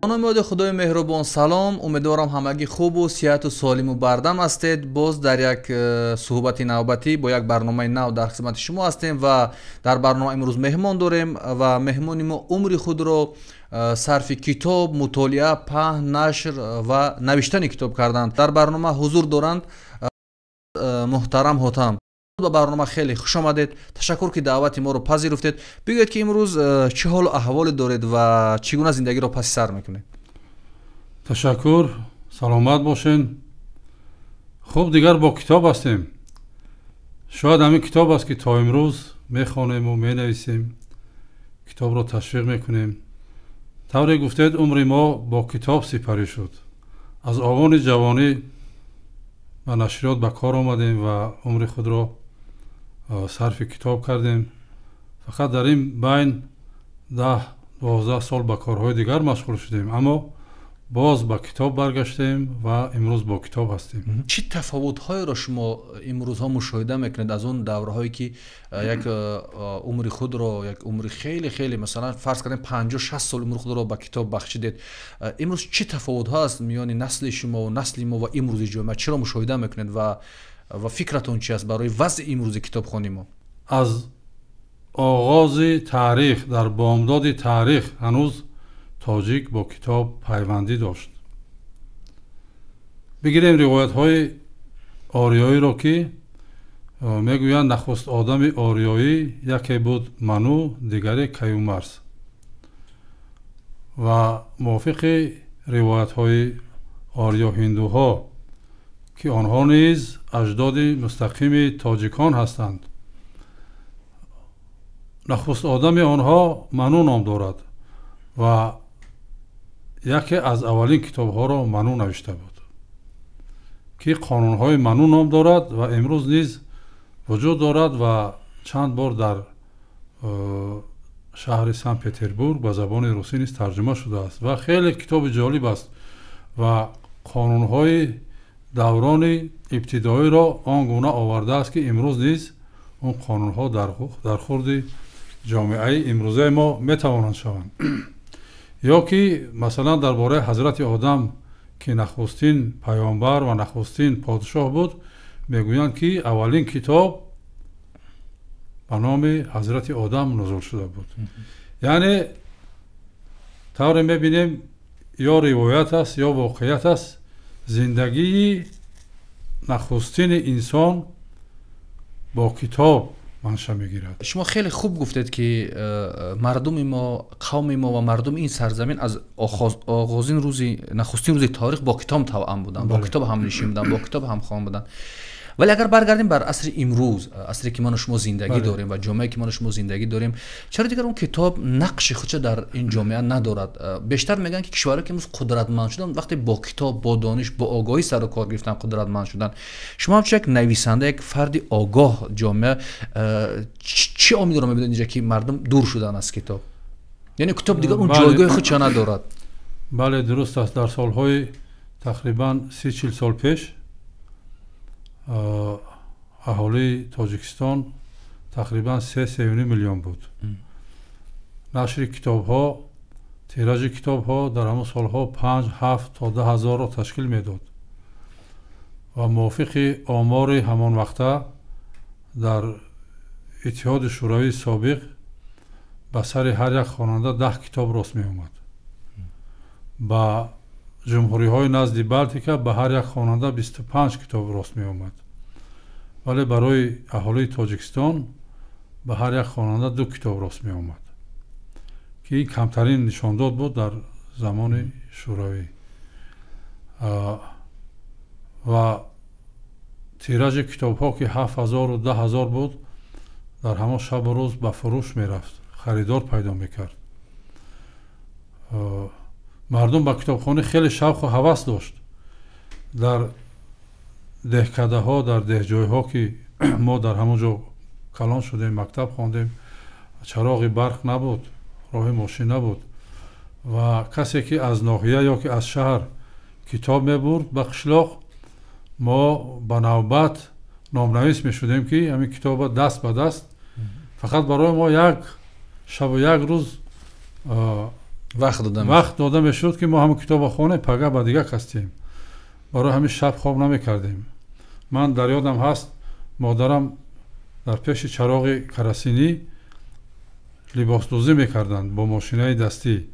Номи Худои меҳрубон, салом. Умедворам, ҳамагӣ хубу сиҳату солиму бардам ҳастед. Боз дар як суҳбати навбатӣ бо як барномаи нав дар хизмати шумо ҳастем ва дар барнома имрӯз меҳмон дорем ва меҳмони мо умри худро сарфи китоб, мутолиа, паҳн, нашр ва навиштани китоб карданд. Дар барнома ҳузур доранд муҳтарам Ҳотам. Ба барнома хеле хуш омадед. Ташаккур, ки даъвати моро пазируфтед. Бигӯед, ки имрӯз чӣ ҳолу аҳволе доред ва чӣ гуна зиндагиро паси сар мекунед? Ташаккур, саломат бошен. Хуб, дигар бо китоб ҳастем. Шояд ҳамин китоб аст, ки то имрӯз мехонему менависем, китобро ташвиқ мекунем. Тавре гуфтед, умри мо бо китоб сипарӣ шуд. Аз овони ҷавонӣ ба нашриёт ба кор омадем ва умри худро сарфи китоб кардем. Фақат дар ин байн 10-12 сол ба корҳои дигар машғул шудем, аммо боз ба китоб баргаштем ва имрӯз бо китоб ҳастем. Чӣ тафовутҳоеро шумо имрӯзҳо мушоҳида мекунед аз он давраҳое, ки як умри худро, як умри хеле хеле, масалан, фарз кардем, 50-60 сол умри худро ба китоб бахшидед? Имрӯз чӣ тафовутҳо аст миёни насли шумо ва насли мо ва имрӯзи ҷомеа? Чиро мушоҳида мекунед ва фикратон чи аст барои вазъи имрӯзи китобхонии мо? Аз оғози таърих, дар бомдоди таърих ҳанӯз тоҷик бо китоб пайвандӣ дошт. Бигирем ривоятҳои ориёиро, ки мегӯянд, нахуст одами ориёӣ яке буд Ману, дигаре Каюмарс. Ва мувофиқи ривоятҳои ориё-ҳиндуҳо, ки онҳо низ аҷдоди мустақими тоҷикон ҳастанд, нахуст одами онҳо Ману ном дорад ва яке аз аввалин китобҳоро Ману навишта буд, ки «Қонунҳои Ману» ном дорад ва имрӯз низ вуҷуд дорад ва чанд бор дар шаҳри Санкт Петербург ба забони русӣ низ тарҷума шудааст ва хеле китоби ҷолиб аст ва қонунҳои даврони ибтидоиро он гуна овардааст, ки имрӯз низ он қонунҳо дар хурди ҷомеаи имрӯзаи мо метавонанд шаванд. Ё ки, масалан, дар бораи ҳазрати Одам, ки нахустин паёмбар ва нахустин подшоҳ буд, мегӯянд, ки аввалин китоб ба номи ҳазрати Одам нузул шуда буд. Яъне тавре мебинем, ё ривоят аст, ё воқеият аст, зиндагии нахустини инсон бо китоб манша мегирад. Шумо хеле хуб гуфтед, ки мардуми мо, қавми мо ва мардуми ин сарзамин аз оғозин рӯзи, нахустин рӯзи таърих бо китоб тавъам буданд, бо китоб ҳамнишин буданд, бо китоб ҳамхон буданд. Вале агар баргардем бар асри имрӯз, асре ки ману шумо зиндагӣ дорем ва ҷомеае ки ману шумо зиндагӣ дорем, чаро дигар он китоб нақши худша дар ин ҷомеа надорад? Бештар мегӯянд, ки кишварҳое ки имрӯз қудратманд шуданд, вақте бо китоб, бо дониш, бо огоҳӣ сару кор гирифтан, қудратманд шуданд. Шумо ҳамчун як нависанда, як фарди огоҳ ҷомеа, чӣ омилро мебинед инҷа, ки мардум дур шуданд аз китоб, яъне китоб дигар он ҷойгоҳи худша надорад? Бале, дуруст аст. Дар солҳои тақрибан 30-40 сол пеш аҳолии Тоҷикистон тақрибан 3-3.5 миллион буд. Нашри китобҳо, тиражи китобҳо дар ҳамон солҳо 5, 7 то 10 ҳазорро ташкил медод ва мувофиқи омори ҳамон вақта дар Иттиҳоди Шӯравии собиқ ба сари ҳар як хонанда 10 китоб рост меомад. Ба ҷумҳуриҳои назди Балтика ба ҳар як хонанда 25 китоб рост меомад, вале барои аҳолии Тоҷикистон ба ҳар як хонанда ду китоб рост меомад, ки ин камтарин нишондод буд дар замони Шӯравӣ. Ва тиражи китобҳо, ки 7000-у 10 000 буд, дар ҳамон шабу рӯз ба фурӯш мерафт, харидор пайдо мекард. Мардум ба китобхонӣ хеле шавқу ҳавас дошт. Дар деҳкадаҳо, дар деҳҷойҳо, ки мо дар ҳамон ҷо калон шудем, мактаб хондем, чароғи барқ набуд, роҳи мошин набуд ва касе ки аз ноҳия ё ки аз шаҳр китоб мебурд ба қишлоқ, мо ба навбат номнавис мешудем, ки ҳамин китоба даст ба даст. Фақат барои мо як шабу як рӯз. Вақт дода мешуд, ки мо ҳамон китобро хонем, пага ба дигар кас диҳем. Барои ҳамин шаб хоб намекардем. Ман дар ёдам ҳаст, модарам дар пеши чароғи карасинӣ либосдӯзӣ мекарданд бо мошинаи дастӣ.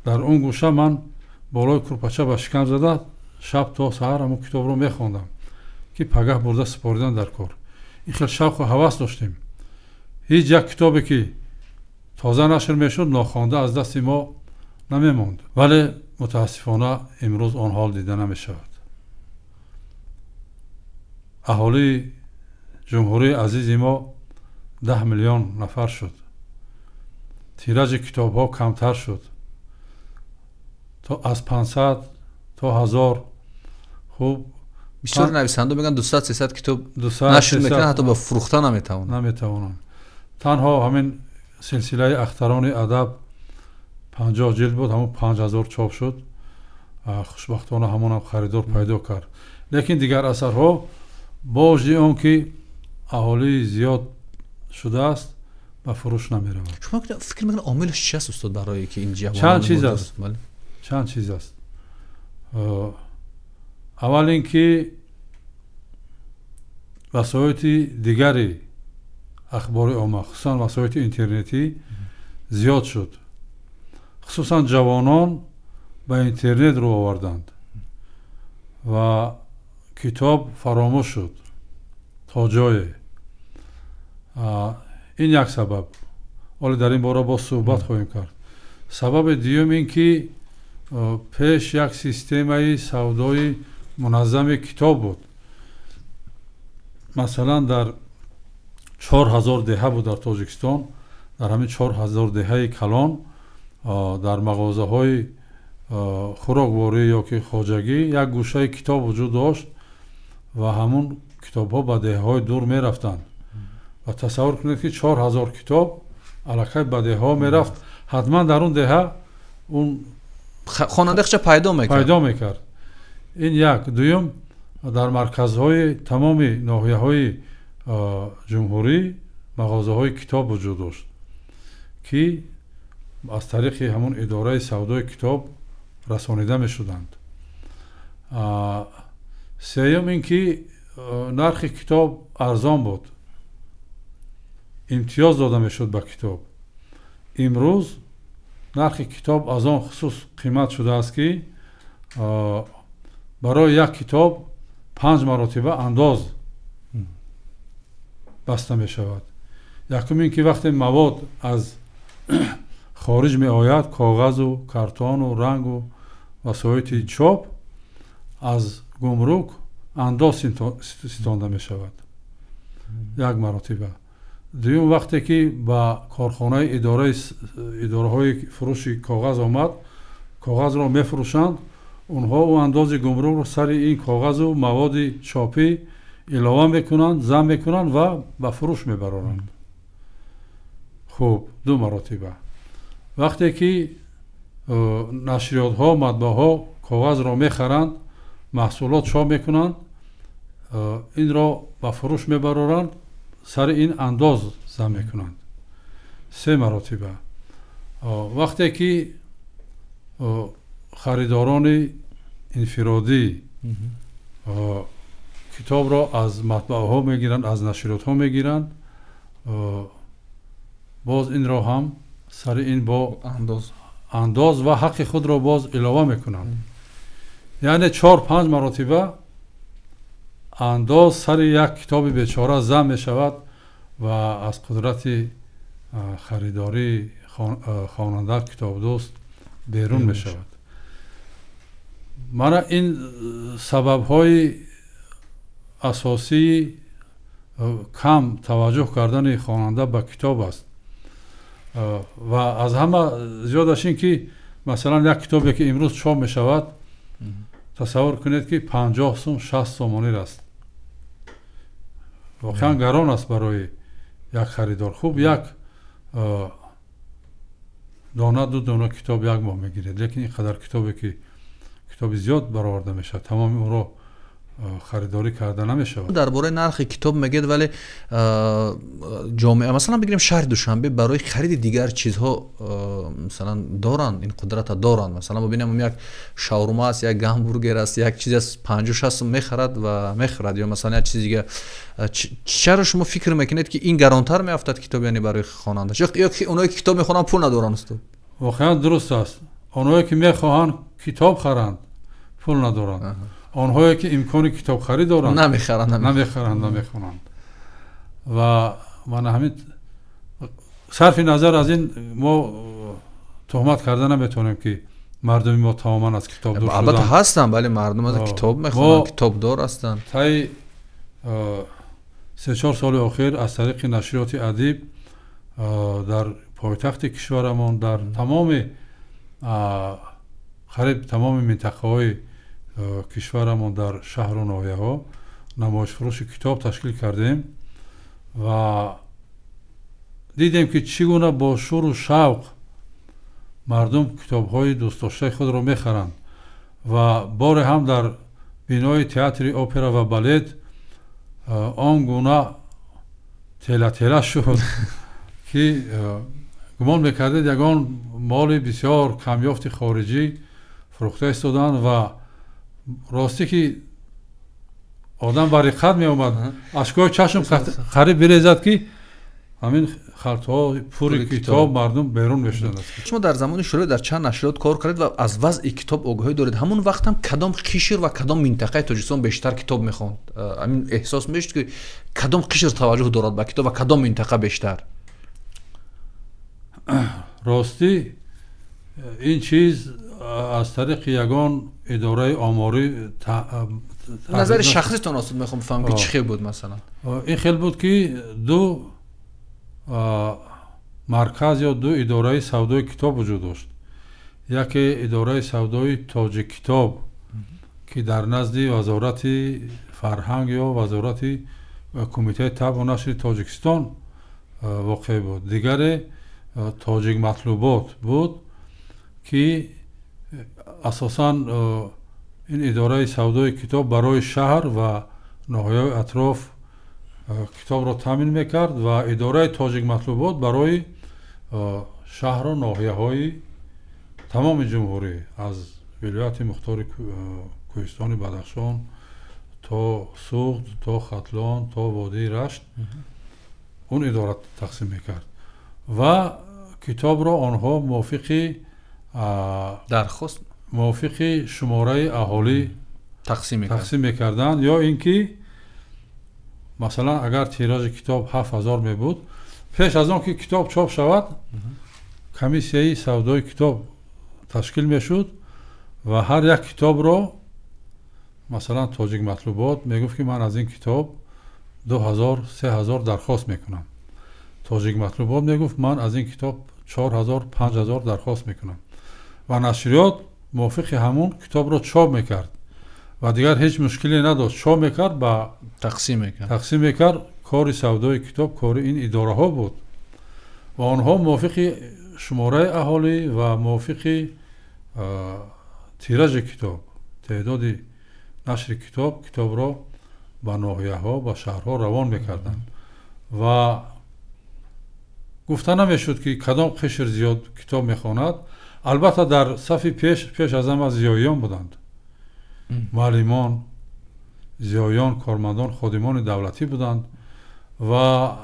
Дар он гӯша ман болои курпача ба шикам зада шаб то саҳар ҳамон китобро мехондам, ки пагаҳ бурда супоридан дар кор. Ин хел шавқу ҳавас доштем. Ҳеҷ як китобе ки тоза нашр мешуд, нохонда аз дасти мо намемонд. Вале мутаассифона имрӯз он ҳол дида намешавад. Аҳолии ҷумҳурии азизи мо 10 миллион нафар шуд. Тиражи китобҳо камтар шуд, то аз 500 то 1000. Хуб, бисёр нависанда мегӯянд 200-300 китоб нашр мекунанд, ҳатто ба фурӯхта наметавонанд. Танҳо ҳамин силсилаи ахтарони адаб 50 ҷилд буд, ҳамон 5000 чоп шуд. Хушбахтона ҳамонам харидор пайдо кард. Лекин дигар асарҳо бо вуҷуди он ки аҳолии зиёд шудааст, ба фурӯш намеравад. Шумо фикр мекунед омилаш чи аст, устод, барое ки ин ҷавонон? Чанд чиз аст. Чанд чиз аст. Аввал ин ки васоити дигари ахбори омма, хусусан васоити интернетӣ зиёд шуд. Хусусан ҷавонон ба интернет рӯ оварданд ва китоб фаромӯш шуд то ҷое. Ин як сабаб. Ҳоле дар ин бора боз суҳбат хоҳем кард. Сабаби дуюм ин ки пеш як системаи савдои муназзами китоб буд. Масалан, дар 4000 деҳа буд дар Тоҷикистон. Дар ҳамин 4000 деҳаи калон дар мағозаҳои хӯрокворӣ ё ки хоҷагӣ як гӯшаи китоб вуҷуд дошт ва ҳамун китобҳо ба деҳаҳои дур мерафтанд. Ва тасаввур кунед, ки 4000 китоб аллакай ба деҳаҳо мерафт. Ҳатман дар он деҳа он хонанда худша пайдо мекард. Ин як. Дуюм, дар марказҳои тамоми ноҳияҳои ҷумҳурӣ мағозаҳои китоб вуҷуд дошт, ки аз тариқи ҳамон идораи савдои китоб расонида мешуданд. Сеюм ин ки нархи китоб арзон буд, имтиёз дода мешуд ба китоб. Имрӯз нархи китоб аз он хусус қимат шудааст, ки барои як китоб 5 маротиба андоз баста мешавад. Якум ин ки вақте мавод аз хориҷ меояд, коғазу картону рангу васоити чоп, аз гумрук андоз ситонда мешавад як маротиба. Дуюм, вақте ки ба корхонаи идораҳои фурӯши коғаз омад, коғазро мефурӯшанд, онҳо ӯ андози гумрукро сари ин коғазу маводи чопӣ илова мекунанд, зам мекунанд ва ба фурӯш мебароранд. Хуб, 2 маротиба. Вақте ки нашриётҳо, матбааҳо коғазро мехаранд, маҳсулот чоп мекунанд, инро ба фурӯш мебароранд, сари ин андоз зам мекунанд. 3 маротиба. Вақте ки харидорони инфиродӣ китобро аз матбааҳо мегиранд, аз нашриётҳо мегиранд, боз инро ҳам сари ин бо андоз ва ҳаққи худро боз илова мекунанд. Яъне 4-5 маротиба андоз сари як китоби бечора зам мешавад ва аз қудрати харидории хонанда, китобдӯст берун мешавад. Мана ин сабабҳои асосии кам таваҷҷӯҳ кардани хонанда ба китоб аст. Ва аз ҳама зиёдаш ин ки масалан як китобе ки имрӯз чоп мешавад, тасаввур кунед ки 50 сум, 60 сомонӣ аст. Воқеан гарон аст барои як харидор. Хуб, як дона, 2 дона китоб як моҳ мегиред, лекин ин қадар китобе ки китоби зиёд бароварда мешавад, тамоми онро Харидорӣ карда намешавад. Дар бораи нархи китоб мегӯед, вале ҷомеа, масалан бигирем шаҳри Душанбе, барои хариди дигар чизҳо масалан доранд, ин қудрата доранд. Масалан бибинем, як шаурма аст, як гамбургер аст, як чиз аст, 50-60 сум мехарад ва мехӯрад, ё масалан як чизи дига. Чаро шумо фикр мекунед, ки ин гаронтар меафтад китоб, яъне барои хонанда, ё оное ки китоб мехонанд, пул надоранд, устод? Воқеан дуруст аст. Онҳое ки мехоҳанд китоб харанд, пул надоранд. Онҳое ки имкони китобхарӣ доранд, намехаранд. Намехаранд, намехонанд. Ва мана ҳамин, сарфи назар аз ин, мо туҳмат карда наметавонем, ки мардуми мо тамоман аз китоб дур. Албатта ҳастанд, бале, мардум аз китоб мехонанд, китобдор ҳастанд. Таи 3-4 соли охир аз тариқи нашриёти «Адиб» дар пойтахти кишварамон, дар тамоми, қариб тамоми минтақаҳои кишварамон, дар шаҳру ноҳияҳо намоишфурӯши китоб ташкил кардем ва дидем, ки чӣ гуна бо шӯру шавқ мардум китобҳои дӯстдоштаи худро мехаранд. Ва боре ҳам дар бинои Театри опера ва балет он гуна тела-тела шуд, ки гумон мекардед, ягон моли бисёр камёфти хориҷӣ фурӯхта истоданд. Ва ростӣ ки одам ба риққат меомад, ашкои чашм қариб бирезад, ки ҳамин халтаҳо пури китоб мардум берун мешуданд. Шумо дар замони Шӯравӣ дар чанд нашриёт кор кардед ва аз вазъи китоб огоҳӣ доред. Ҳамон вақтам кадом қишр ва кадом минтақаи Тоҷикистон бештар китоб мехонд? Ҳамин эҳсос мешуд, ки кадом қишр таваҷҷӯҳ дорад ба китоб ва кадом минтақа бештар? Ростӣ, ин чиз аз тариқи ягон идораи оморӣ Назари шахситон, устод, мехоҳам бифаҳмам, ки чӣ хел буд масалан. Ин хел буд, ки ду марказ ё ду идораи савдои китоб вуҷуд дошт. Яке идораи савдои «Тоҷиккитоб», ки дар назди Вазорати фарҳанг ё вазорати Кумитаи табъу нашри Тоҷикистон воқеъ буд, дигаре «Тоҷикматлубот» буд, ки асосан ин идораи савдои китоб барои шаҳр ва ноҳияҳои атроф китобро таъмин мекард ва идораи «Тоҷикматлубот» барои шаҳру ноҳияҳои тамоми ҷумҳурӣ, аз вилояти мухтори Кӯҳистони Бадахшон то Суғд, то Хатлон, то водии Рашт он идора тақсим мекард. Ва китобро онҳо мувофиқи дархост мувофиқи шумораи аҳолӣ тақсим мекарданд. Ё ин ки масалан, агар тиражи китоб 7000 мебуд, пеш аз он ки китоб чоп шавад, комиссияи савдои китоб ташкил мешуд ва ҳар як китобро, масалан, «Тоҷикматлубот» мегуфт, ки ман аз ин китоб 2000, 3000 дархост мекунам, «Тоҷикматлубот» мегуфт, ман аз ин китоб 4000, 5000 дархост мекунам, ва нашриёт мувофиқи ҳамун китобро чоп мекард ва дигар ҳеҷ мушкиле надошт, чоп мекард ба тақсим мекард. Тақсим мекард. Кори савдои китоб кори ин идораҳо буд ва онҳо мувофиқи шумораи аҳолӣ ва мувофиқи тиражи китоб, теъдоди нашри китоб, китобро ба ноҳияҳо, ба шаҳрҳо равон мекарданд. Ва гуфта намешуд, ки кадом қишр зиёд китоб мехонад. Албатта, дар сафи пеш, пеш аз ҳама зиёиён буданд, муаллимон, зиёиён, кормандон, ходимони давлатӣ буданд. Ва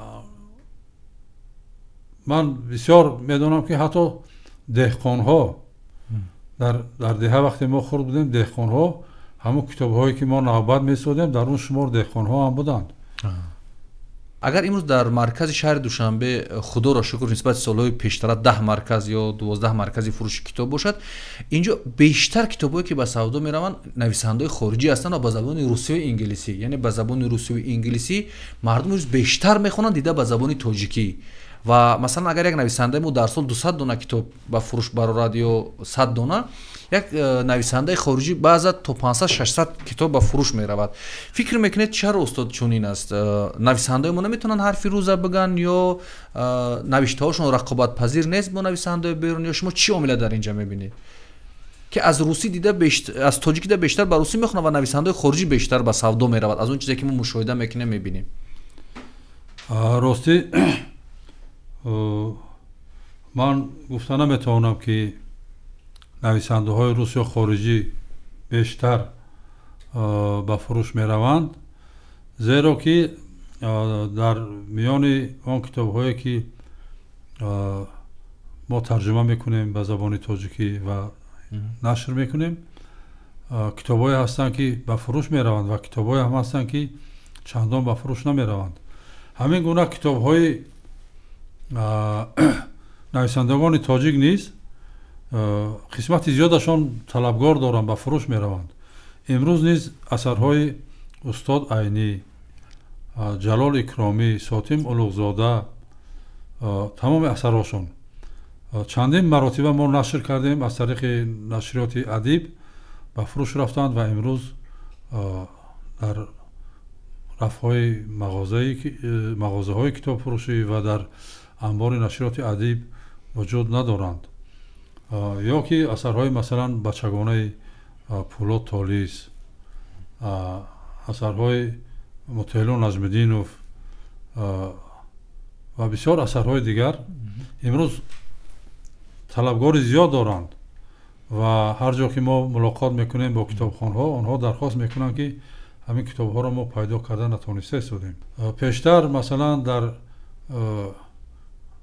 ман бисёр медонам, ки ҳатто деҳқонҳо дар деҳа, вақте мо хурд будем, деҳқонҳо ҳамун китобҳое ки мо навбат месодем, дар он шумор деҳқонҳо ҳам буданд. Агар имрӯз дар маркази шаҳри Душанбе, худоро шукр, нисбати солҳои пештара 10 марказ ё 12 маркази фурӯши китоб бошад, инҷо бештар китобҳое, ки ба савдо мераванд, нависандаҳои хориҷӣ ҳастанд ва ба забони русию инглисӣ. Яъне ба забони русию инглисӣ мардум имрӯз бештар мехонанд, дида ба забони тоҷикӣ. Ва масалан, агар як нависандаи мо дар сол 200 дона китоб ба фурӯш барорад ё 100 дона, як нависандаи хориҷӣ баъза то 500-600 китоб ба фурӯш меравад. Фикр мекунед, чаро, устод, чунин аст? Нависандаҳои мо наметавонанд ҳарфи рӯза бигӯянд ё навиштаҳошон рақобатпазир нест бо нависандаҳои берун, ё шумо чӣ омила дар инҷа мебинед? ки аз русӣ дида аз тоҷикӣ дида бештар ба русӣ мехонанд ва нависандаҳои хориҷӣ бештар ба савдо меравад аз он чизе ки мо мушоҳида мекунем, мебинем. Ростӣ, ман гуфта наметавонам, ки нависандаҳои рус ё хориҷӣ бештар ба фурӯш мераванд, зеро ки дар миёни он китобҳое, ки мо тарҷума мекунем ба забони тоҷикӣ ва нашр мекунем, китобҳое ҳастанд, ки ба фурӯш мераванд, ва китобҳое ҳам ҳастанд, ки чандон ба фурӯш намераванд. Ҳамин гуна китобҳои нависандагони тоҷик низ қисмати зиёдашон талабгор доранд, ба фурӯш мераванд. Имрӯз низ асарҳои устод Айнӣ, Ҷалол Икромӣ, Сотим Улуғзода, тамоми асарҳошон чандин маротиба мо нашр кардем, аз тариқи нашриёти «Адиб» ба фурӯш рафтанд ва имрӯз дар рафҳои мағозаҳои китобфурӯшӣ ва дар анбори нашриёти «Адиб» вуҷуд надоранд. Ё ки асарҳои, масалан, бачагонаи Пӯлод Толис, асарҳои Мутеълу Наҷмиддинов ва бисёр асарҳои дигар имрӯз талабгори зиёд доранд ва ҳар ҷо ки мо мулоқот мекунем бо китобхонҳо, онҳо дархост мекунанд, ки ҳамин китобҳоро мо пайдо карда натавониста истодем. Пештар, масалан, дар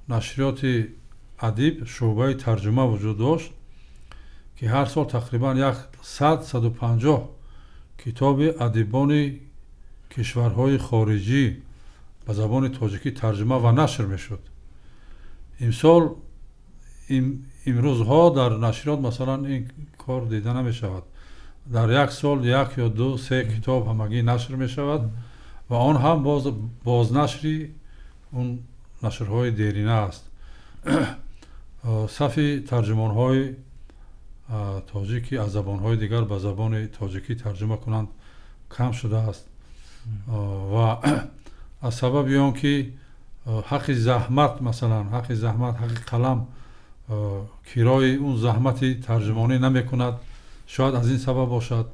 нашриёти «Адиб» шӯъбаи тарҷума вуҷуд дошт, ки ҳар сол тақрибан як 100-150 китоби адибони кишварҳои хориҷӣ ба забони тоҷикӣ тарҷума ва нашр мешуд. Имсол, имрӯзҳо дар нашриёт, масалан, ин кор дида намешавад. Дар як сол як ё ду, се китоб ҳамагӣ нашр мешавад ва он ҳам боз бознашри он нашрҳои дерина аст. Сафи тарҷумонҳои тоҷик, ки аз забонҳои дигар ба забони тоҷикӣ тарҷума кунанд, кам шудааст ва аз сабаби он ки ҳаққи заҳмат, масалан, ҳаққи заҳмат, ҳаққи қалам кирои он заҳмати тарҷумонӣ намекунад, шояд аз ин сабаб бошад,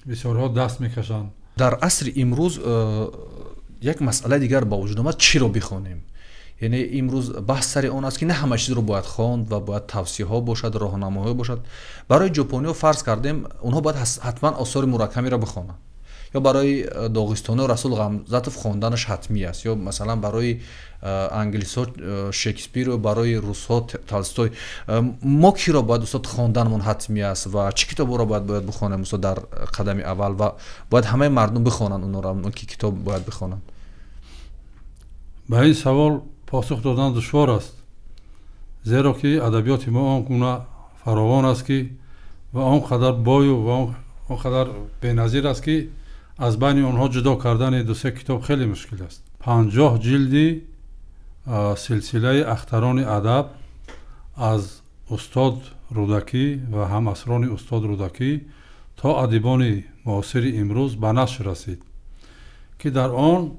бисёриҳо даст мекашанд. Дар асри имрӯз як масъалаи дигар ба вуҷуд омад: чиро бихонем? Яъне имрӯз баҳс сари он аст, ки на ҳама чизро бояд хонд ва бояд тавсияҳо бошад, роҳнамоҳо бошад. Барои ҷопониҳо, фарз кардем, онҳо бояд ҳатман осори Муракамиро бихонанд, ё барои доғистониҳо Расул Ғамзатов хонданаш ҳатмӣ аст, ё масалан барои англисҳо Шекспиру барои русҳо Толстой. Мо киро бояд, устод, хонданамон ҳатмӣ аст ва чӣ китобҳоро бояд бихонем, устод, дар қадами аввал ва бояд ҳамаи мардум бихонанд онҳоро, ки китоб бояд бихонанд? Ба ин савол посух додан душвор аст, зеро ки адабиёти мо он гуна фаровон аст, ки ва он қадар бою ва он қадар беназир аст, ки аз байни онҳо ҷудо кардани дусе китоб хеле мушкил аст. 50 ҷилди силсилаи «Ахтарони адаб» аз устод Рӯдакӣ ва ҳамасрони устод Рӯдакӣ то адибони муосири имрӯз ба нашр расид, ки дар он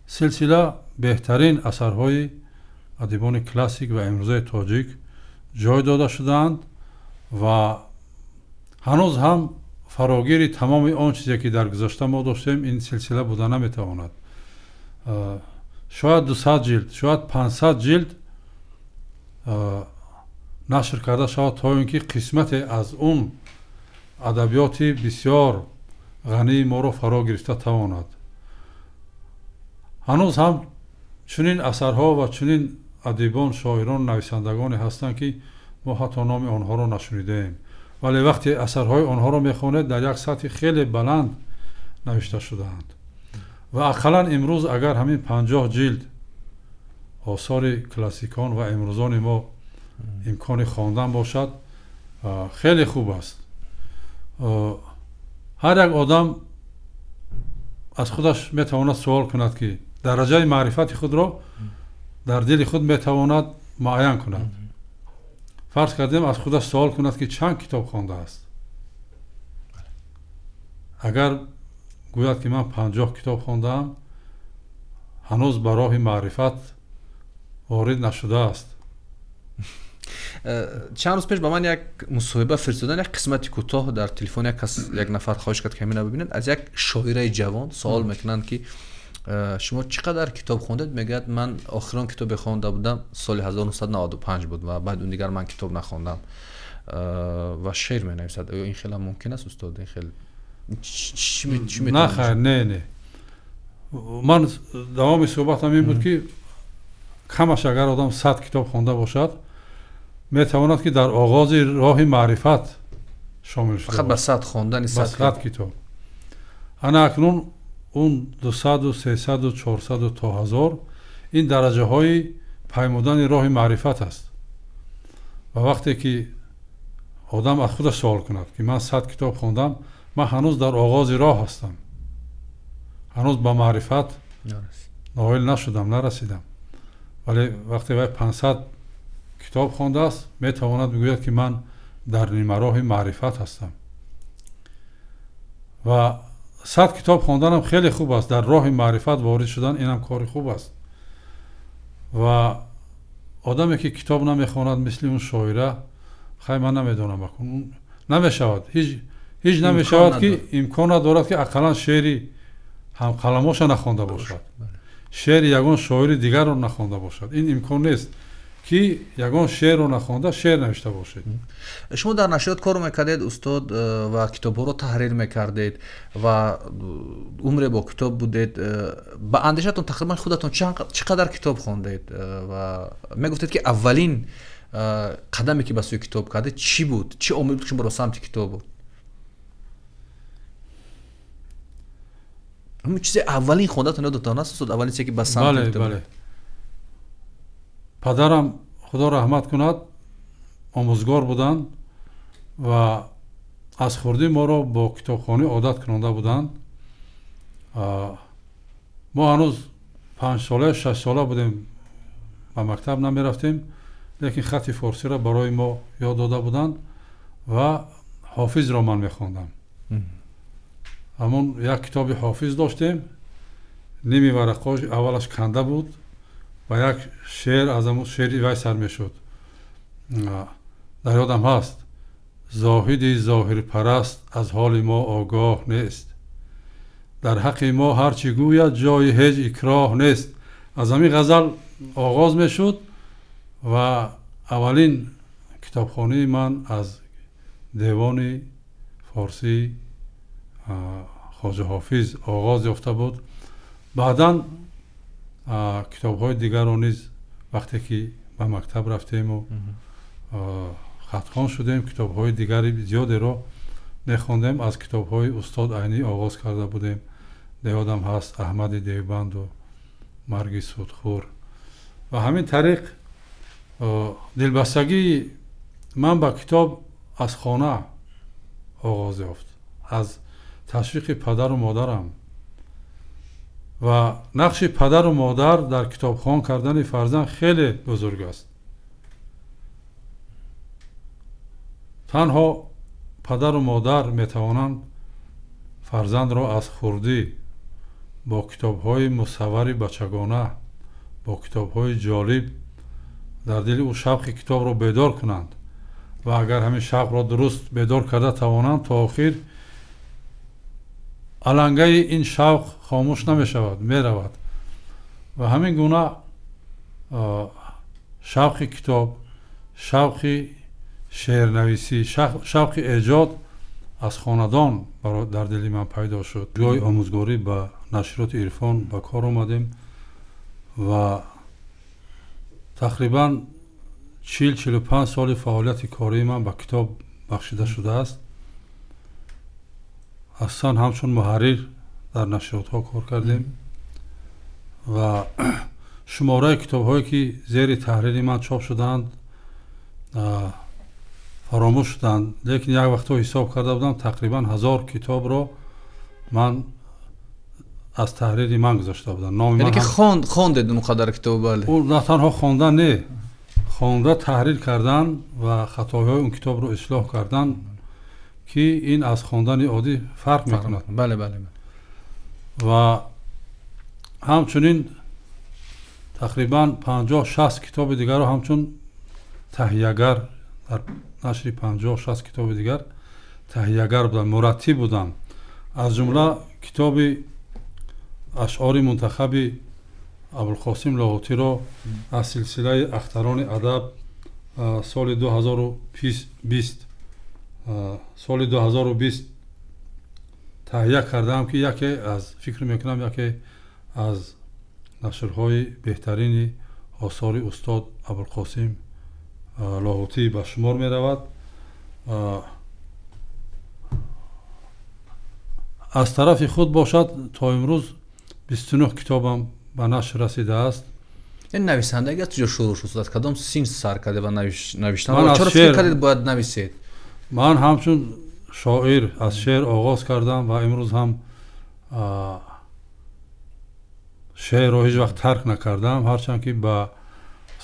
силсила беҳтарин асарҳои адибони классик ва имрӯзаи тоҷик ҷой дода шудаанд ва ҳанӯз ҳам фарогири тамоми он чизе, ки дар гузашта мо доштем, ин силсила буда наметавонад. Шояд 200 ҷилд, шояд 500 ҷилд нашр карда шавад, то ин ки қисмате аз он адабиёти бисёр ғании моро фаро гирифта тавонад. Ҳанӯз ҳам чунин асарҳо ва чунин адибон, шоирон, нависандагоне ҳастанд, ки мо ҳатто номи онҳоро нашунидаем, вале вақте асарҳои онҳоро мехонед, дар як сатҳи хеле баланд навишта шудаанд. Ва ақаллан имрӯз агар ҳамин 50 ҷилд осори классикон ва имрӯзони мо имкони хондан бошад, хеле хуб аст. Ҳар як одам аз худаш метавонад суол кунад, ки дараҷаи маърифати худро дар дили худ метавонад муайян кунад. Фарз кардем, аз худаш суол кунад, ки чанд китоб хондааст. Агар гӯяд, ки ман 50 китоб хондаам, ҳанӯз ба роҳи маърифат ворид нашудааст. Чанд рӯз пеш ба ман як мусоҳиба фиристодан, як қисмати кӯтоҳ дар телефон як кас, як нафар хоҳиш кард, ки ҳамина бибинед. Аз як шоираи ҷавон савол мекунанд, ки шумо чӣ қадар китоб хондед? Мегӯяд, ман охирон китобе хонда будам соли 1995 буд ва баъд он дигар ман китоб нахондам ва шеър менависад. Оё ин хеле мумкин аст, устод? Ин хел чӣ на, хайр, не. Ман давоми суҳбатам ин буд, ки камаш агар одам 100 китоб хонда бошад, метавонад, ки дар оғози роҳи маърифат шомил шуда. Фақат ба 100 хондани 100 китоб. Ана акнун он 200, 300, 400 то 1000 ин дараҷаҳои паймудани роҳи маърифат аст. Ва вақте ки одам аз худаш суол кунад, ки ман 100 китоб хондам, ман ҳанӯз дар оғози роҳ ҳастам, ҳанӯз ба маърифат ноил нашудам, нарасидам. Вале вақте вай 500 китоб хондааст, метавонад бигӯяд, ки ман дар нимароҳи маърифат ҳастам. Ва 100 китоб хонданам хеле хуб аст, дар роҳи маърифат ворид шудан инам кори хуб аст. Ва одаме ки китоб намехонад, мисли он шоира, хай ман намедонам, намешавад, ҳеҷ намешавад, ки имкон надорад, ки ақаллан шеъри ҳамқаламоша нахонда бошад, шеъри ягон шоири дигарро нахонда бошад. Ин имкон нест, ки ягон шеърро нахонда шеър навишта бошед. Шумо дар нашриёт кор мекардед, устод, ва китобҳоро таҳрир мекардед ва умре бо китоб будед. Ба андешатон тақрибан худатон чӣ қадар китоб хондед ва мегуфтед, ки аввалин қадаме ки ба сӯи китоб кардед чӣ буд? Чӣ омил буд, ки шуморо самти китоб буд? Ҳамин чизи аввалин хондатон ёдатон аст, устод? Аввалин чизе ки ба самти китоб? Бале. Падарам, худо раҳмат кунад, омӯзгор буданд ва аз хурдӣ моро бо китобхонӣ одат кунонда буданд. Мо ҳанӯз 5 сола, 6 сола будем, ба мактаб намерафтем, лекин хати форсиро барои мо ёд дода буданд ва ҳофизро ман мехондам. Ҳамон як китоби ҳофиз доштем, ними варақҳош аввалаш канда буд ва як шеър аз ҳамон шеъри вай сар мешуд. Дар ёдам ҳаст: зоҳиди зоҳирпараст аз ҳоли мо огоҳ нест, дар ҳаққи мо ҳар чӣ гӯяд ҷои ҳеҷ икроҳ нест. Аз ҳамин ғазал оғоз мешуд ва аввалин китобхонии ман аз девони форсӣ хоҷа ҳофиз оғоз ёфта буд. Баъдан китобҳои дигарро низ вақте ки ба мактаб рафтему хатхон шудем, китобҳои дигари зиёдеро мехондем. Аз китобҳои устод Айнӣ оғоз карда будем. Деёдам ҳаст Аҳмади Девбанду Марги судхӯр. Ва ҳамин тариқ дилбастагии ман ба китоб аз хона оғоз ёфт, аз ташвиқи падару модарам. Ва нақши падару модар дар китобхон кардани фарзанд хеле бузург аст. Танҳо падару модар метавонанд фарзандро аз хурдӣ бо китобҳои мусаввари бачагона, бо китобҳои ҷолиб дар дили ӯ шавқи китобро бедор кунанд ва агар ҳамин шавқро дуруст бедор карда тавонанд, то охир алангаи ин шавқ хомӯш намешавад, меравад. Ва ҳамин гуна шавқи китоб, шавқи шеърнависӣ, шавқи эҷод аз хонадон дар дили ман пайдо шуд. Ҷои омӯзгорӣ ба нашриёти Ирфон ба кор омадем ва тақрибан 40-45 соли фаъолияти кории ман ба китоб бахшида шудааст. Асосан ҳамчун муҳаррир дар нашриётҳо кор кардем ва шумораи китобҳое ки зери таҳрири ман чоп шудаанд фаромӯш шуданд, лекин як вақтҳо ҳисоб карда будам, тақрибан 1000 китобро ман аз таҳрири ман гузошта будам. Яъне ки хондед он қадар китоб? Бале. Ӯ на танҳо хондан, не, хонда таҳрир кардан ва хатоҳои он китобро ислоҳ кардан, ки ин аз хондани оддӣ фарқ мекунад. Бале, бале. Ва ҳамчунин тақрибан 50-60 китоби дигарро ҳамчун таҳиягар дар нашри 50-60 китоби дигар таҳиягар будам, мураттиб будам. Аз ҷумла китоби ашъори мунтахаби Абулқосим Лоҳутиро аз силсилаи Ахтарони адаб соли 2020 соли 2020 таҳия кардаам, ки яке аз фикр мекунам яке аз нашрҳои беҳтарини осори устод Абулқосим Лоҳутӣ ба шумор меравад. Аз тарафи худ бошад, то имрӯз 29 китобам ба нашр расидааст. Ин нависандагӣ аз куҷо шурӯъ шуд? Аз кадом синф сар карде ва навиштан? Чаро фикр кардед бояд нависед? Ман ҳамчун шоир аз шеър оғоз кардам ва имрӯз ҳам шеърро ҳеҷ вақт тарк накардам, ҳарчанд ки ба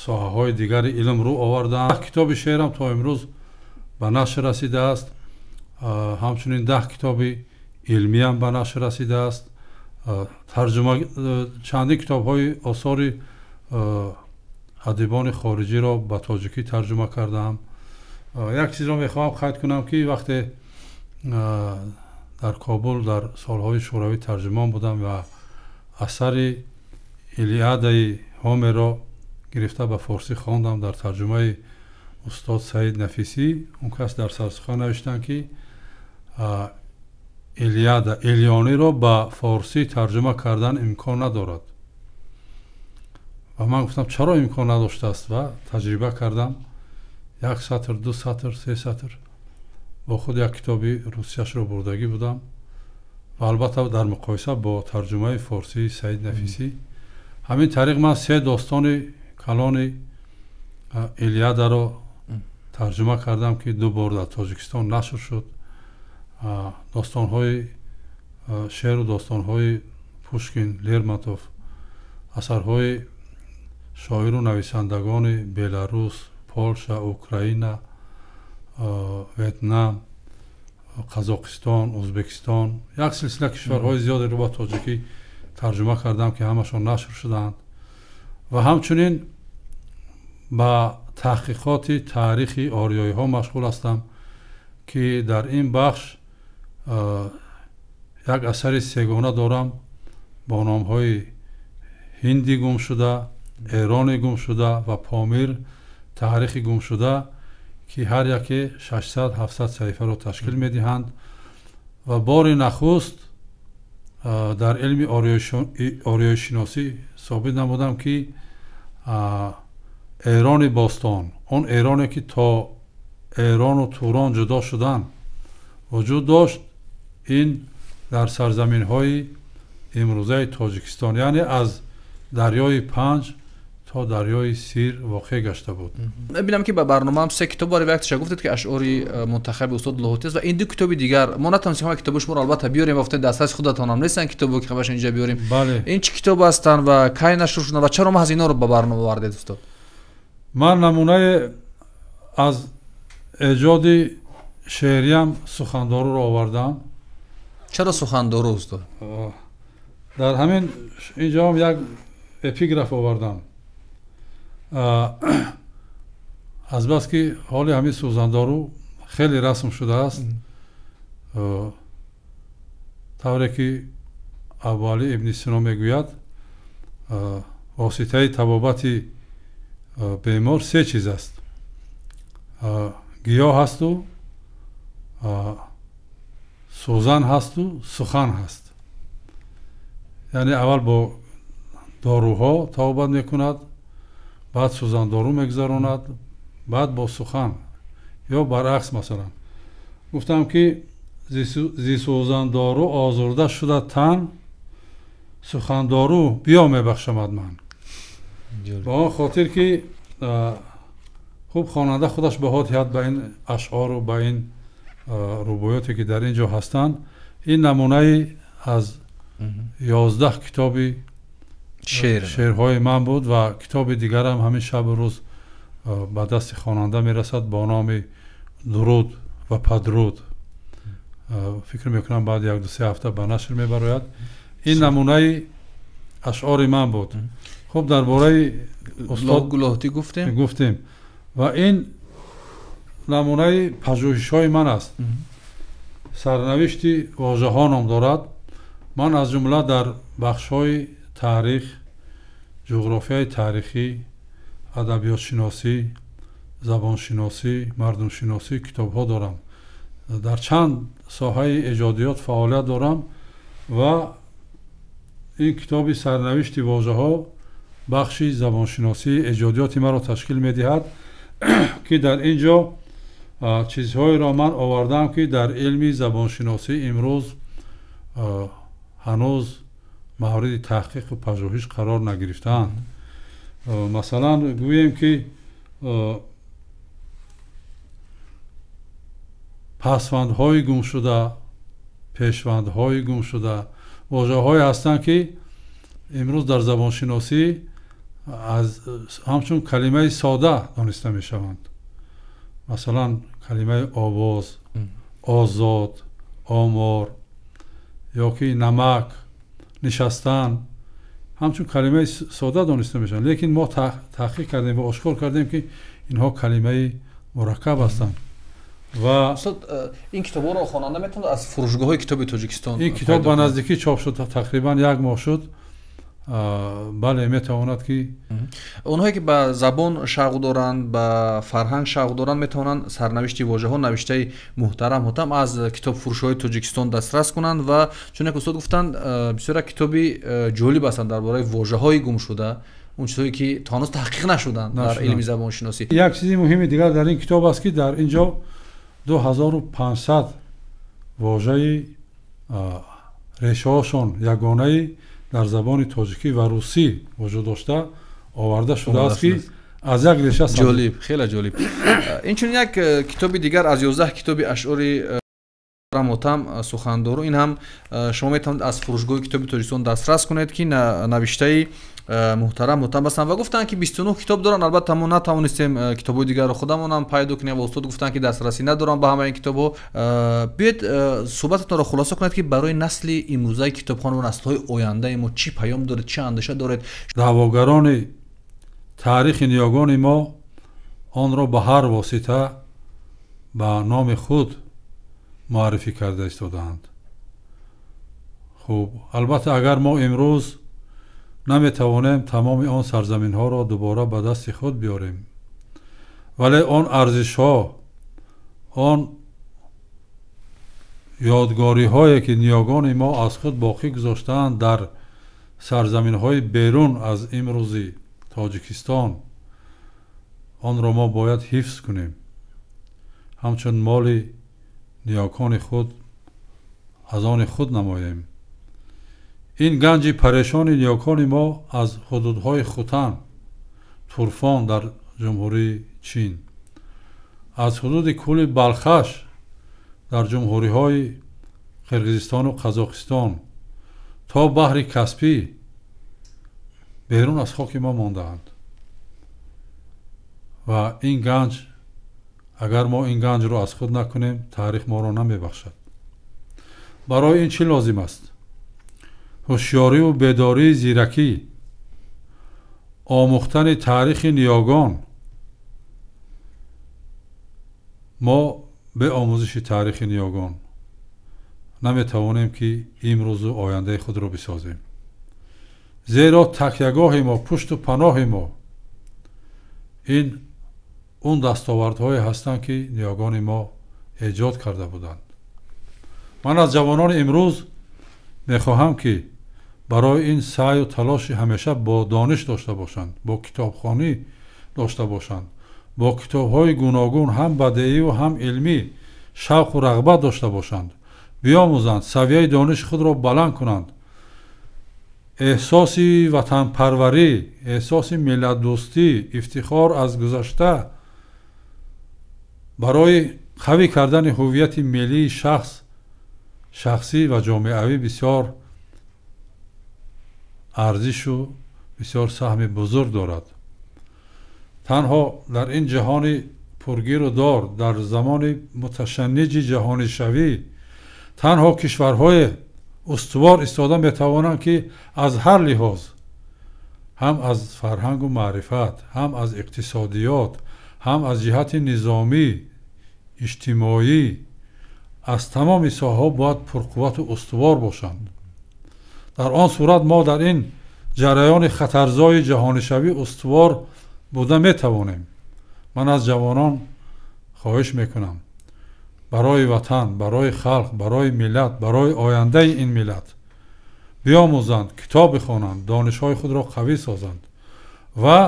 соҳаҳои дигари илм рӯ овардам. Китоби шеърам то имрӯз ба нашр расидааст. Ҳамчунин 10 китоби илмиям ба нашр расидааст. Тарҷума чандин китобҳои осори адибони хориҷиро ба тоҷикӣ тарҷума кардаам. Як чизро мехоҳам қайд кунам, ки вақте дар Кобул дар солҳои шӯравӣ тарҷумон будам ва асари Илиадаи Ҳомерро гирифта ба форсӣ хондам дар тарҷумаи устод Саид Нафисӣ, он кас дар сарсухан навиштанд, ки Илиада Илиониро ба форсӣ тарҷума кардан имкон надорад. Ва ман гуфтам, чаро имкон надоштааст, ва таҷриба кардам. Як сатр, ду сатр, се сатр бо худ як китоби русияшро бурдагӣ будам ва албатта дар муқоиса бо тарҷумаи форсии Саид Нафисӣ. Ҳамин тариқ ман се достони калони Илиадаро тарҷума кардам, ки ду бор дар Тоҷикистон нашр шуд. Достонҳои шеъру достонҳои Пушкин, Лермонтов, асарҳои шоиру нависандагони Беларус, Полша, Украина, Ветнам, Қазоқистон, Ӯзбекистон, як силсила кишварҳои зиёдеро ба тоҷикӣ тарҷума кардам, ки ҳамашон нашр шуданд. Ва ҳамчунин ба таҳқиқоти таърихи ориёиҳо машғул ҳастам, ки дар ин бахш як асари сегона дорам бо номҳои Ҳинди гумшуда, Эрони гумшуда ва Помир таърихи гумшуда, ки ҳар яке 600-700 саҳифаро ташкил медиҳанд. Ва бори нахуст дар илми ориёишиносӣ собит намудам, ки Эрони бостон, он Эроне ки то Эрону Турон ҷудо шудан вуҷуд дошт, ин дар сарзаминҳои имрӯзаи Тоҷикистон, яъне аз дарёи Панҷ то дарёи Сир воқеъ гашта буд. Мебинам, ки ба барномаам се китоб доред. Якташа гуфтед, ки ашъори мунтахаби устод Лоҳутӣ аст ва ин ду китоби дигар. Мо натавонистем ҳама китоби шуморо албатта биёрем ва гуфтед дастраси худатонам нестанд китобо, ки ҳамаша инҷа биёрем. Ин чӣ китоб ҳастанд ва кай нашр шуданд ва чаро маҳз инҳоро ба барнома овардед, устод? Ман намунае аз эҷоди шеъриям Сухандоруро овардам. Чаро Сухандору, устод? Дар ҳамин инҷоам як эпиграф овардам. Азбаски ҳоли ҳамин сӯзандору хеле расм шудааст, тавре ки Абуалӣ ибни Сино мегӯяд, воситаи табобати бемор се чиз аст: гиёҳ ҳасту сӯзан ҳасту сухан ҳаст. Яъне аввал бо доруҳо табобат мекунад, баъд сӯзандору мегузаронад, баъд бо сухан ё баръакс. Масалан, гуфтам, ки зи сӯзандору озурда шуда тан, сухандору биё мебахшамад ман. Ба он хотир ки хуб хонанда худаш баҳо диҳад ба ин ашъору ба ин рубоёте ки дар ин ҷо ҳастанд. Ин намунаи аз 11 китоби шеърҳои ман буд ва китоби дигарам ҳамин шабу рӯз ба дасти хонанда мерасад бо номи Дуруд ва падруд. Фикр мекунам, баъд 1-2-3 ҳафта ба нашр мебарояд. Ин намунаи ашъори ман буд. Хуб, дар бораи устод Лоҳутӣ гуфтем. Гуфтем. Ва ин намунаи пажӯҳишҳои ман аст. Сарнавишти вожаҳо ном дорад. Ман аз ҷумла дар бахшҳои таърих, ҷуғрофияи таърихӣ, адабиётшиносӣ, забоншиносӣ, мардумшиносӣ китобҳо дорам. Дар чанд соҳаи эҷодиёт фаъолият дорам ва ин китоби сарнавишти вожаҳо бахши забоншиносии эҷодиёти маро ташкил медиҳад, ки дар ин ҷо чизҳоеро ман овардаам, ки дар илми забоншиносӣ имрӯз ҳанӯз мавриди таҳқиқу пажӯҳиш қарор нагирифтаанд. Масалан, гӯем ки пасвандҳои гумшуда, пешвандҳои гумшуда, вожаҳое ҳастанд, ки имрӯз дар забоншиносӣ аз ҳамчун калимаи сода дониста мешаванд. Масалан, калимаи овоз, озод, омор ё ки намак, нишастан ҳамчун калимаи сода дониста мешаванд. Лекин мо таҳқиқ кардем ва ошкор кардем, ки инҳо калимаи мураккаб ҳастанд. Ва устод, ин китобҳоро хонанда метавонад аз фурӯшгоҳҳои китоби Тоҷикистон? Ин китоб ба наздикӣ чоп шуд, тақрибан як моҳ шуд. Бале, метавонад ки онҳое ки ба забон шавқ доранд, ба фарҳанг шавқ доранд, метавонанд сарнавишти вожаҳо навиштаи муҳтарам Ҳотам аз китобфурӯшҳои Тоҷикистон дастрас кунанд. Ва чуне ки устод гуфтанд, бисёр китоби ҷолиб ҳастанд дар бораи вожаҳои гумшуда, он чизҳое ки то ҳанӯз таҳқиқ нашуданд дар илми забоншиносӣ. Як чизи муҳими дигар дар ин китоб аст, ки дар ин ҷо 2500 вожаи решаҳошон ягонаи дар забони тоҷикӣ ва русӣ вуҷуд дошта оварда шудааст, ки аз як реша. Ҷолиб, хеле ҷолиб. Инчунин як китоби дигар аз 11 китоби ашъори Ҳотам Сухандору, ин ҳам шумо метавонед аз фурӯшгоҳи китоби Тоҷикистон дастрас кунед, ки навиштаи муҳтарам Ҳотам ҳастанд ва гуфтанд, ки 29 китоб доранд. Албатта мо натавонистем китобҳои дигарро худамонам пайдо кунем ва устод гуфтанд, ки дастрасӣ надорам ба ҳамаи ин китобҳо. Биёед суҳбататонро хулоса кунед, ки барои насли имрӯзаи китобхон ва наслҳои ояндаи мо чӣ паём доред, чӣ андеша доред? Даъвогарони таърихи ниёгони мо онро ба ҳар восита ба номи худ муаррифӣ карда истодаанд. Хуб, албатта агар мо имрӯз наметавонем тамоми он сарзаминҳоро дубора ба дасти худ биёрем, вале он арзишҳо, он ёдгориҳое ки ниёгони мо аз худ боқӣ гузоштаанд дар сарзаминҳои берун аз имрӯзи Тоҷикистон, онро мо бояд ҳифз кунем, ҳамчун моли ниёкони худ аз они худ намоем. Ин ганҷи парешони ниёкони мо аз ҳудудҳои Хутан, Турфон дар ҷумҳурии Чин, аз ҳудуди кӯли Балхаш дар ҷумҳуриҳои Қирғизистону Қазоқистон то баҳри Каспӣ берун аз хоки мо мондаанд. Ва ин ганҷ, агар мо ин ганҷро аз худ накунем, таърих моро намебахшад. Барои ин чӣ лозим аст? Ҳушёриву бедории зиракӣ, омӯхтани таърихи ниёгон. Мо бе омӯзиши таърихи ниёгон наметавонем, ки имрӯзу ояндаи худро бисозем, зеро такягоҳи мо, пушту паноҳи мо ин он дастовардҳое ҳастанд, ки ниёгони мо эҷод карда буданд. Ман аз ҷавонони имрӯз мехоҳам, ки барои ин саъю талоши ҳамеша бо дониш дошта бошанд, бо китобхонӣ дошта бошанд, бо китобҳои гуногун, ҳам бадеиву ҳам илмӣ шавқу рағбат дошта бошанд, биомӯзанд, савияи дониши худро баланд кунанд, эҳсоси ватанпарварӣ, эҳсоси миллатдӯстӣ, ифтихор аз гузашта барои қавӣ кардани ҳуввияти миллии шахс, шахсӣ ва ҷомеавӣ бисёр арзишу бисёр саҳми бузург дорад. Танҳо дар ин ҷаҳони пургиру дор, дар замони муташанниҷи ҷаҳонишавӣ, танҳо кишварҳое устувор истода метавонанд, ки аз ҳар лиҳоз, ҳам аз фарҳангу маърифат, ҳам аз иқтисодиёт, ҳам аз ҷиҳати низомӣ, иҷтимоӣ, аз тамоми соҳаҳо бояд пурқуввату устувор бошанд. Дар он сурат мо дар ин ҷараёни хатарзои ҷаҳонишавӣ устувор буда метавонем. Ман аз ҷавонон хоҳиш мекунам, барои ватан, барои халқ, барои миллат, барои ояндаи ин миллат биомӯзанд, китоб бихонанд, донишҳои худро қавӣ созанд ва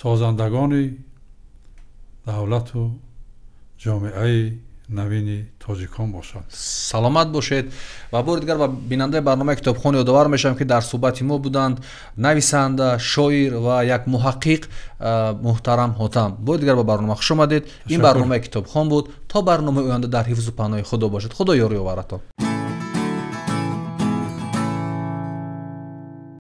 созандагони давлату ҷомеаи навини тоҷикон бошанд. Саломат бошед. Ва бори дигар ба бинандаи барномаи Китобхон ёдовар мешавам, ки дар суҳбати мо буданд нависанда, шоир ва як муҳаққиқ муҳтарам Ҳотам. Бори дигар ба барнома хуш омадед. Ин барномаи Китобхон буд. То барномаи оянда дар ҳифзу паноҳи Худо бошед. Худо ёру ёваратон.